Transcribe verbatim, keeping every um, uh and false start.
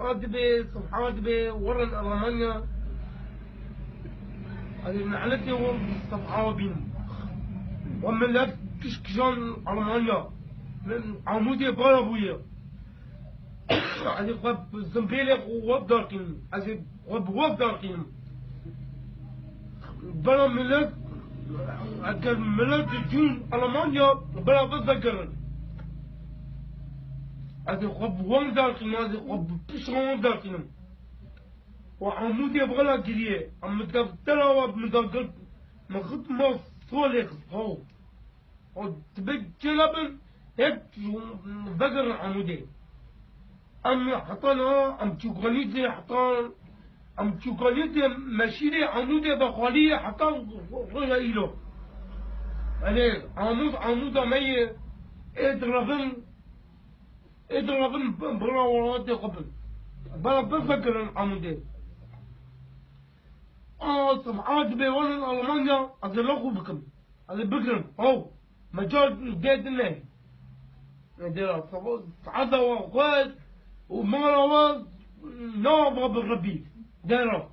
Sibha dibe, sibha dibe, werin Almanya. Hadi ne'letê we sibha bîn. We millet kişkijan Almanya. Min Amûdê bala bûye. Hadi xwe bi zimbêlê xwe wek dartînim. Ez ê xwe bi wek dartînim. Bela millet, eger millet diçûn Almanya, bela vê vegerin. Ez ê xwe bi wan derxînim, ez ê xwe bi pişta wan derxînim. Û Amûdê bela giriye. Em min deftera we, min dagir, min xit ma solê xist, haw. Û dibe çênabin, hep vegerin Amûdê. Em heta niha, em çûkanî dê heta, em çûkanî dê meşîrê Amûdê vexalî heta roja îro. Yanî Amûd, Amûda me ye, ê direvin, ê direvin bira welatê xwe bin. Bela bivegerin Amûdê. A, sibha dibe werin Almanya, ez ê lexû bikim. Ez ê bigirim. Haw, mecal dê din ne. Dera, sibha, saeta we xwest û mala we nawa bi Rebî. Dera.